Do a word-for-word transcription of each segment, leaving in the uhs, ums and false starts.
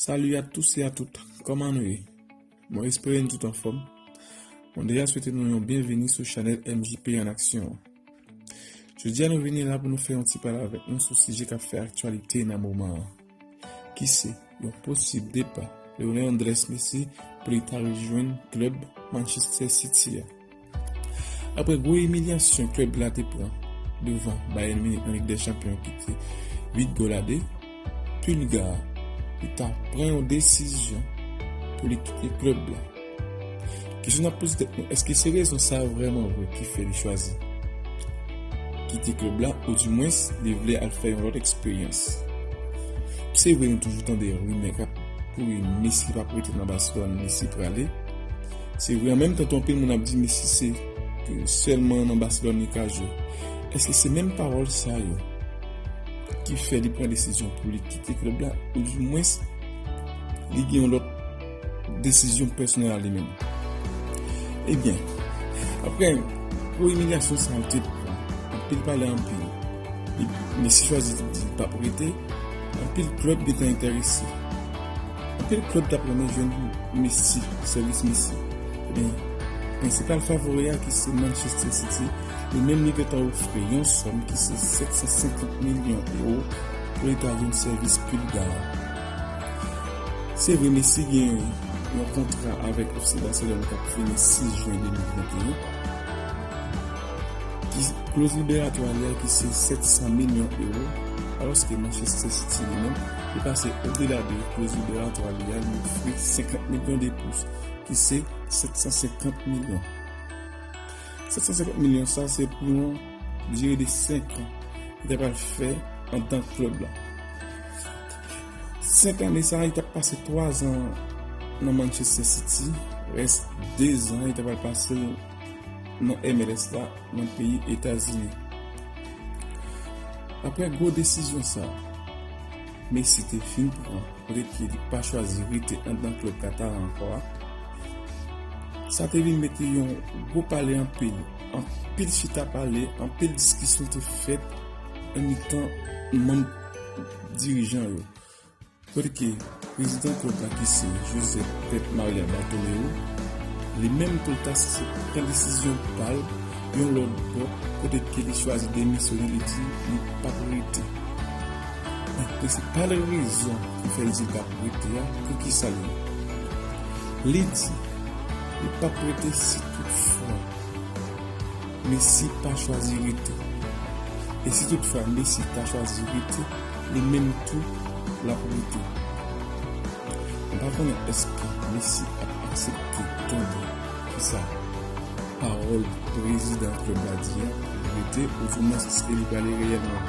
Salut à tous et à toutes, kòman nou ye? Mwen espere nou tout anfòm. Mwen deja swete nou yon byenveni sou chanèl M J P an aksyon an. Jodi a nou vini la pou nou fè yon ti pale avèk nou sou sijè k ap fè aktyalite nan moman an, ki se yon posib depa Lionel Andrés Messi pou li ta rejwenn klèb Manchester City a. Apre gwo imilyasyon klèb la te pran devan Bayern Munich nan Lig dè Chanpyon ki te uit gòl a de, Pulga li ta pran yon desizyon pou li kite klèb la. Kesyon n ap poze tèt nou, èske se rezon sa a vrèman vre ki fè li chwazi kite klèb la, oudimwens li vle al fè yon lòt eksperyans? Se vre, nou toujou tande rimè k ap kouri, Messi p ap rete nan Barcelone, Messi prale. Se vre, an menm tan tou, anpil moun ap di Messi se ke sèlman nan Barcelone li ka jwe. Èske se menm pawòl sa yo ki fè li pran desizyon pou li kite klèb la, oudimwens li gen yon lòt desizyon pèsonèl a li menm? Ebyen, apre gwo imilyasyon sa a, l te pran anpil pale, anpil, li, Messi chwazi di l p ap rete, anpil klèb gentan enterese. Anpil klèb t ap renmen jwenn Messi, sèvis Messi. Ebyen, prensipal favori a, ki se Manchester City, li menm li gentan ofri yon sòm ki se sèt san senkant milyon ewo pou li ta jwenn sèvis Pulga a. Se vre, Messi gen yon kontra avèk F C Barcelone k ap fini sis jen de mil venteyen, ki kloz liberatwa li a ki se sèt san milyon ewo, alòske Manchester City li menm, li pase odela de kloz liberatwa li a, li ofri senkant milyon de plis, ki se sèt san senkant milyon. Sèt san senkant milyon sa, se pou yon dire de senk an li ta pral fè anndan klèb la. Senk ane sa, li t ap pase twa zan nan Manchester City, rès de zan li ta pral pase l nan M L S la, nan peyi Etazini. Apre gwo desizyon sa a, Messi te fin pran, kote ke li pa chwazi rete anndan klèb Katar ankò a, sa te vin mete yon gwo pale anpil, anpil chita pale, anpil diskisyon te fèt nan mitan manm dirijan yo. Kote ke prezidan klèb la, ki se Josep Pep Maria Bartomeu, li menm tou l ta sipoze pran desizyon pa l yon lòt bò, kote ke li chwazi demisyone, li di li p ap rete. Men prensipal rezon ki fè l di l p ap rete a, poukisa l ye? Li di li p ap rete si toutfwa Messi pa chwazi rete. E si toutfwa Messi ta chwazi rete, li menm tou l ap rete. Mwen pa konnen èske Messi ap aksepte tande kisa pawòl prezidan klèb la di a, pou l rete, oudimwens èske li prale reyèlman.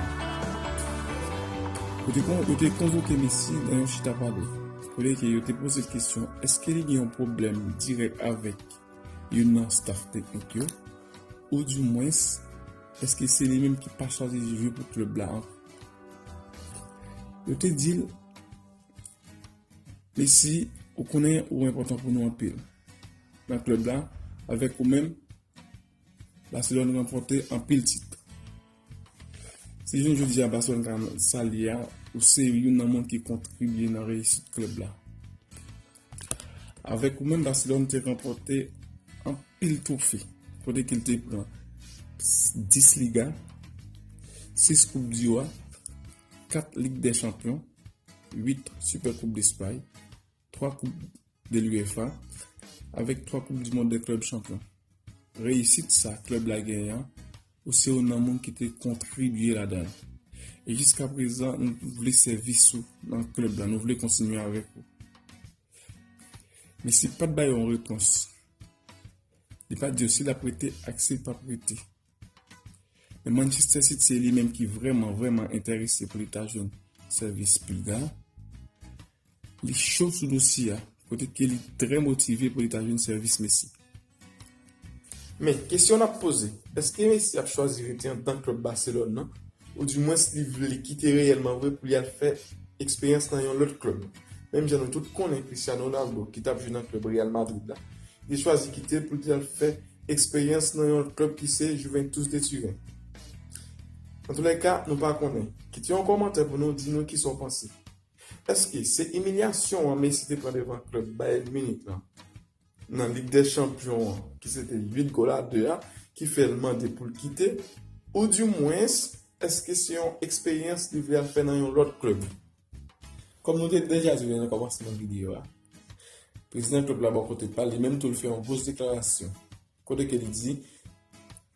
Yo te kon-, yo te konvoke Messi nan yon chita pale, kote ke yo te poze l kesyon, èske li gen yon pwoblèm dirèk avèk youn nan staff teknik yo, oudimwens, èske se li menm ki pa chwazi jwe pou klèb la ankò? Yo te di l, Messi, ou konnen ou enpòtan pou nou anpil nan klèb la, avèk ou menm, Barcelone ranpòte anpil tit. Si jounen jodi a Barcelone ka salye a, ou se youn nan moun ki kontribye nan reyisit klèb la. Avèk ou menm, Barcelone te ranpòte anpil twofe, kote ke l te pran dis Liga, sis Koup di Wa, kat Lig dè Chanpyon, uit Super Koup Despay, twa Koup de l'UEFA, avèk twa Koup di Mond dè klèb chanpyon. Reyisit sa klèb la genyen an, ou se youn nan moun ki te kontribye ladan l. E jiskaprezan, nou vle sèvis ou nan klèb la, nou vle kontinye avèk ou. Messi pa t bay yon repons. Li pa t di yo si l ap rete ak si l p ap rete. Men Manchester City, se li menm ki vrèman, vrèman enterese pou li ta jwenn sèvis Pulga. Li cho sou dosye a, kote ke li trè motive pou li ta jwenn sèvis Messi. Men, kesyon n ap poze, èske Messi ap chwazi rete anndan klèb Barcelone nan? Oudimwens, li vle kite reyèlman vre pou li al fè eksperyans nan yon lòt klèb? Menm jan nou tout konnen Cristiano Ronaldo, ki t ap jwe nan klèb Real Madrid la, li chwazi kite l pou li al fè eksperyans nan yon klèb ki se Juventus de Turin. Antoulèka, nou pa konnen. Kite yon kòmantè pou nou di nou kisa w panse. Èske se imilyasyon an Messi te pran devan klèb Bayern Munich lan nan Lig dè Chanpyon an, ki se te uit gòl a de a, ki fè l mande pou l kite, oudimwens, èske se yon eksperyans li vle al fè nan yon lòt klèb? Kòm nou te deja di nan kòmansman videyo a, prezidan klèb la bò kote pa l, li menm tou l fè yon gwos deklarasyon. Kote ke li di,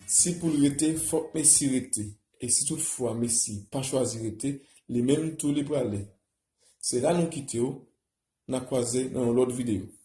si pou l rete, fòk Messi rete. E si toutfwa Messi pa chwazi rete, li menm tou li prale. Se la nou kite w, n a kwaze nan yon lòt videyo.